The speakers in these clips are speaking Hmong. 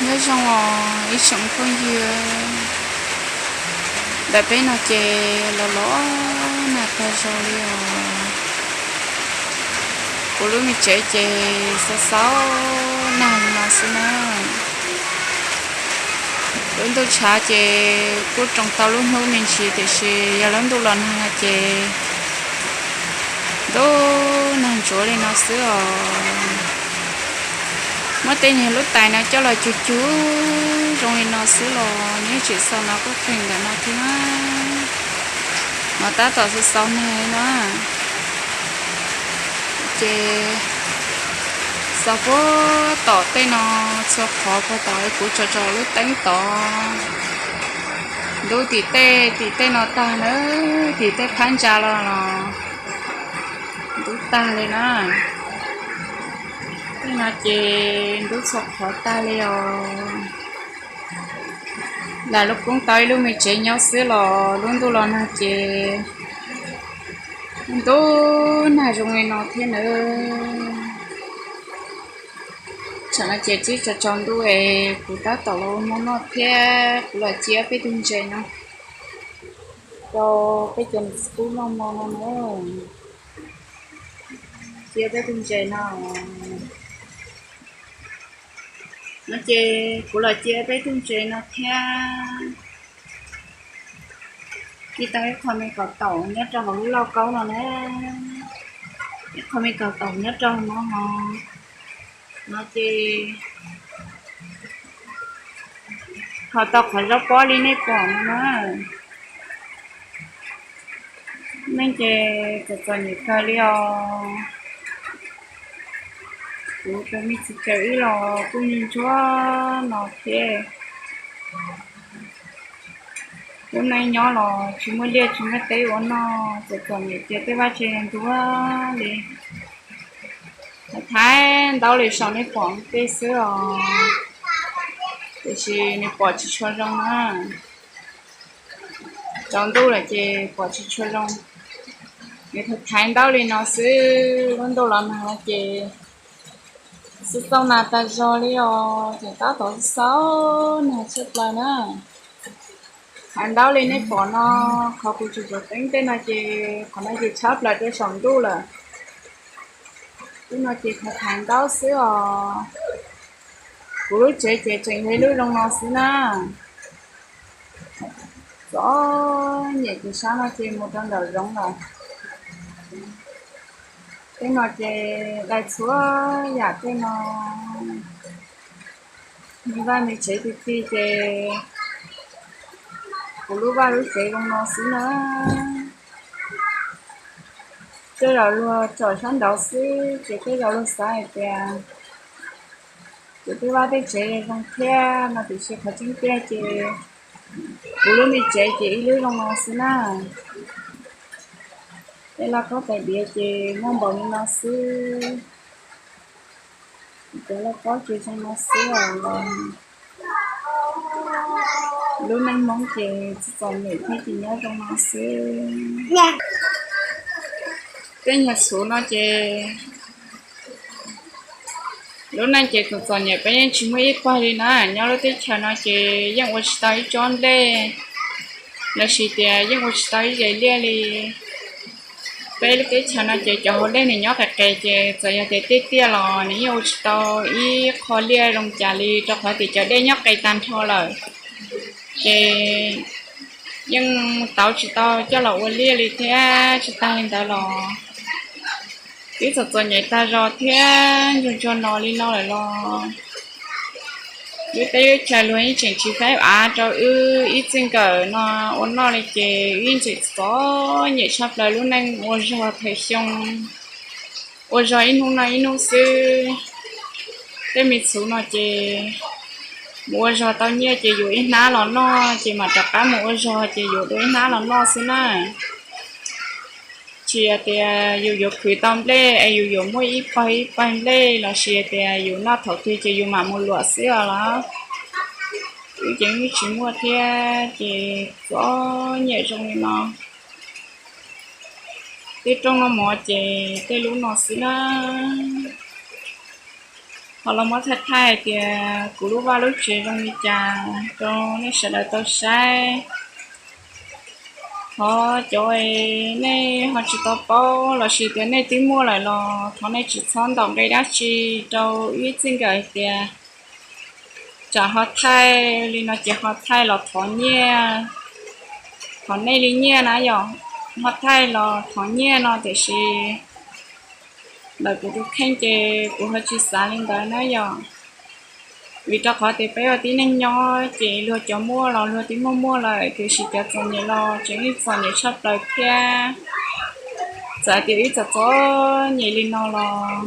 Nyob zoo os ib tsoom phooj ywg, ntawm peb no ces los los nag tag zog li os. Kuv lub me tsev ces xav xaub nag li no xwb na. Lub ntuj tshav ces kuj roos tau lub hnub me ntsis tiam sis yog lub ntuj los nag no ces ntuj nag ntsuav li no xwb os. Muab tej niag lub tais no coj los cug cug zoo li no xwb los nyob tsis xaus no kuj kheej ntawm no thiab. Mas tab tom xaus xaus nag li no. Ces xaus puag tom tej no txhua qhov puag tom kuv tso tso lub teeb tod. Ntub tim tej tim tej no tag na, tim tej phab ntsa los los ntub tag li na. Tej no ces ntub txhua qhov tag li os. Lam lub koob tau ib lub me tsev nyob xwb los lub ntuj los nag ces ntub nag zoo li no thiab nawb. Tsam no ces twb tsaus tsaus ntuj es kuv tab tom los ua hmo noj thiab kuv los cia peb tug ntses no rau peb cov niam txiv tub noj hmo no na. Cia peb tug ntses no. No ces kuv los cia peb tug ntses no thiab. Cia tau ib qho me kaus taum nyob rau hauv lub lauj kaub no na. Ib qho me kaus taum nyob rau no ho. No ces ho tau qhov zaub pob li nej pom no na. Neej ces txom txom nyem kawg li os. Kuv tus me txiv kaws ib los kuj ntsuag ntsuag no thiab. Lub neej nyob los tsis muaj liaj tsis muaj teb ua noj, txom txom nyem ces tej vaj tsev ntxuav li. Thaiv ntaub li saum nej pom tej xwb os, tiam sis nws pom tsis tshua zoo na. Tsaus ntuj lawm ces pom tsis tshua zoo. Nws thaiv ntaub li no xwb, lub ntuj los nag no ces xub xaub nag tag zog li os, ces tab tom xaub nag tshaj plaws na. Thaiv ntaub li nej pom no, qhov kuv tsuas tsuas teeb tej no ces qhov no ces tshab plaws rau saum ntuj lawm. Lub no ces thaiv thaiv ntaub xwb os. Kuv lub tsev ces tseem yog ib lub zoo no xwb na. Txom nyem ces sab no ces mus rau nraum zoov lawm. Tej no ces dai txhua yam tej no. Nws vaj nws tsev ti ti ces kuv lub vaj lub tsev zoo no xwb na. Tej zaum luag tsom sab nraud xwb ces tej zaum luag xav hais tias kuv tej vaj tej tsev zoo thiab no tiam sis qhov tseeb tiag ces kuv lub me tsev ces ib lub zoo no xwb na. Tej lauj kaub tais diav ces muaj npaum li no xwb. Cov lauj kaub ces zoo no xwb os. Lub neej Hmoob ces txom txom nyem thiab ces nyob zoo no xwb. Tej nyuag txhuv no ces lub neej ces txom txom nyem peb yeej tsis muaj ib pawg li na. Nyob lub teb chaws no ces yeej ua tsis tau ib tsob nplej lossis tias yeej ua tsis tau ib zes liaj li. Peb lub teb chaws no ces cov hauv dej nws nyob qis qis ces txawm yog tias tiaj tiaj los nws yeej ua tsis tau ib qho liaj zoo cas li rau qhov tias cov dej nyob qis tag nrho lawm. Ces yeej tauv tsis tau coj los ua liaj li thiab. Tsis tag li ntawd los twb txom txom nyem tag zog thiab, ntsuag ntsuag no li no lawm los lub teb lub chaw luag yeej tseem tsis faib av rau wb ib txij nkawm no ua noj li ces wb yeej tseem txom nyem tshaj plaws lub neej ua zog thawm xyoo, ua zog ib hnub noj ib hnub xwb. Tej me txhuv no ces mus ua zog tau nyiaj ces yuav ib hnab los noj ces mam rov qab mus ua zog ces yuav dua ib hnab los noj xwb na. Tsis hais tias yus yuav khwv tau nplej es yus yuav muaj ib pawg ib pawg nplej lossis hais tias yus noj thaum twg ces yus mam mus luam xwb os los wb ces wb tsis muaj thiab ces txom nyem zoo li no. Tej rooj noj mov ces tej lub no xwb na. Ho los muab thaij thaij hais tias kuv lub vaj lub tsev zoo li cas rau nej sawv daws tau saib. Thov cov nej ho tsis tau paub lossis tias nej twb muaj lawm los thov nej tsis txhob ntaus nqi dab tsi rau wb txij nkawm hais tias tsam ho thaij li no ces ho thaij los thov nyiaj, thov nej li nyiaj na yom, ho thaij los thov nyiaj no tiam sis ntawm kuv tus kheej ces kuv ho tsis xav li ntawd na yom. Vim rau qhov tias peb ua tib neeg nyob ces luag cov muaj los luag twb muaj muaj lawm tiam sis cov txom nyem los tseem txom nyem tshaj plaws thiab. Txawm tias wb txom txom nyem li no los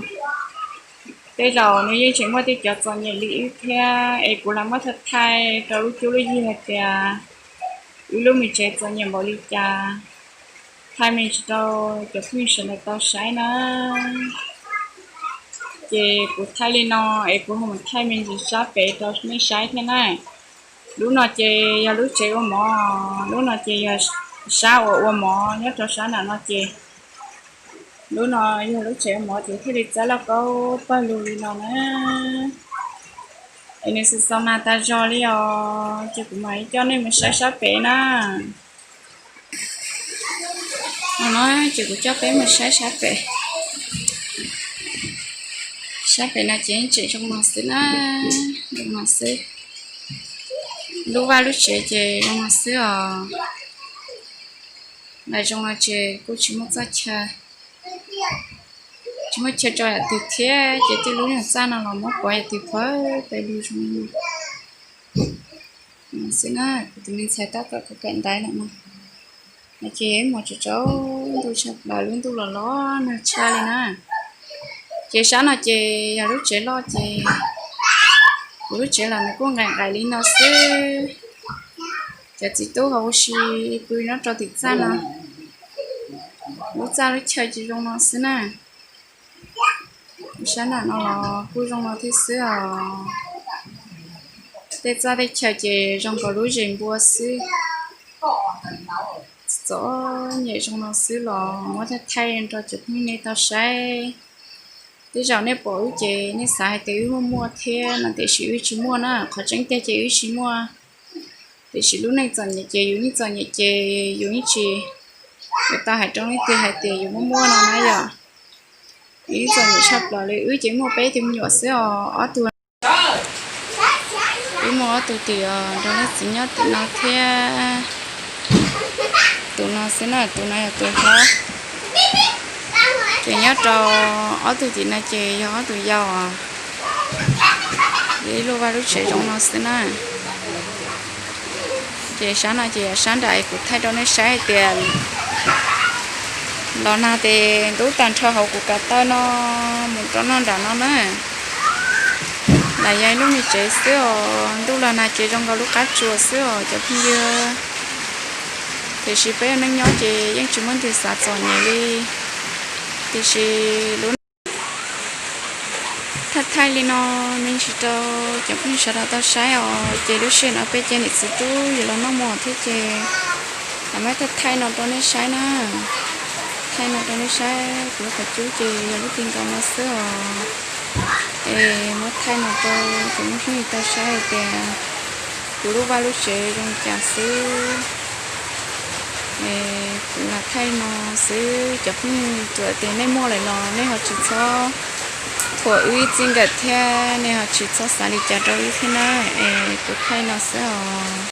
tej zaum nws yeej tseem muaj tej cov txom nyem li wb thiab es kuv lam muab thaij thaij rau lub cuab lub yig hais tias wb lub me tsev txom nyem npaum li cas, thaij me ntsis rau cov phooj ywg sawv daws tau saib na. Ces kuv thaij li no es kuv ho mus thaij me ntsis sab pem rau nej saib thiab na. Lub no ces yog lub tsev ua mov, lub no ces yog sab uas ua mov nyob rau sab nram no ces lub no yog lub tsev ua mov ces thiaj li txawb lauj kaub pawg lug li no na. Es nws xaus xaus mas tas zog li os, ces kuv mam li coj nej mus saib sab pem na. No ces kuv coj peb mus saib sab pem. Sab pem no ces yeej tseem zoo no xwb na, zoo no xwb. Lub vaj lub tsev ces zoo no xwb os. Nplaim zoo no ces kuj tsis muaj txoj chaw, tsis muaj chaw tso yam twg thiab ces tej lub nyuag txaj no los muab pov yam twg pov peb lub zoo li no xwb na. Kuv tus me ntxhais tab tom kawm ntawv lawm no. No ces ib hmos tsaus ntuj tshaj plaws, lub ntuj los los nag tshaj li na. Ces sab no ces yog lub tsev loj ces kuv lub tsev los nws kuj nqaim nqaim li no xwb. Cov txiv tub ho ua si pw nyob rau tim txaj no, lub txaj lub chaw ces zoo no xwb na. Sab nram no los kuj zoo no thiab xwb os. Tej txaj tej chaw ces zoo nkaus lub zes npua xwb. Txom nyem zoo no xwb los muab thaij thaij rau cov phooj ywg nej tau saib. Tej zaum nej pom wb ces nej xav hais tias wb muaj muaj thiab no tiam sis wb tsis muaj na, qhov tseeb tiag ces wb tsis muaj. Tiam sis lub neej txom nyem ces yus yeej txom nyem ces yus yeej tsis yuav tau hais rau leej twg hais tias yus muaj muaj no na yom. Wb txom nyem tshaj plaws li, wb ces muaj peb tug me nyuam xwb os, ob tug. Wb muaj ob tug tim os, nrog leej txiv nyob tim no thiab. Tus no xwb na, tus no yog tus hlob. Ces nyob rau ob tug tim no ces yog ob tug yau os. Ib lub vaj lub tsev zoo no xwb na. Ces sab no ces yog sab nram es kuv thaij rau nej saib hais tias los nag ces ntub tag nrho hauv kuv kav taw no mus rau noj nram no na. Lam yog ib lub me tsev xwb os, ntuj los nag ces zoo nkaus lub qab tsuas xwb os cov phooj ywg. Tiam sis peb ua neej nyob ces yeej tsis muaj leej twg xav txom nyem li. Tiam sis lub thaij thaij li no me ntsis rau cov phooj ywg sawv daws tau saib os. Ces lub sij hawm no peb cov niam txiv tub yuav los noj mov thiab ces lam muab thaij thaij no rau nej saib na. Thaij no rau nej saib, kuv lub qhov cub ces yog lub ti nkaus no xwb os. Es muab thaij no rau cov phooj ywg tau saib hais tias kuv lub vaj lub tsev zoo li cas xwb. Es kuv lam thaij no xwb, cov phooj ywg txawm tias nej muaj lawm los nej ho tsis txhob thuam wb ib txij nkawm thiab nej ho tsis txhob xav li cas rau wb thiab na. Es kuv thaij no xwb os.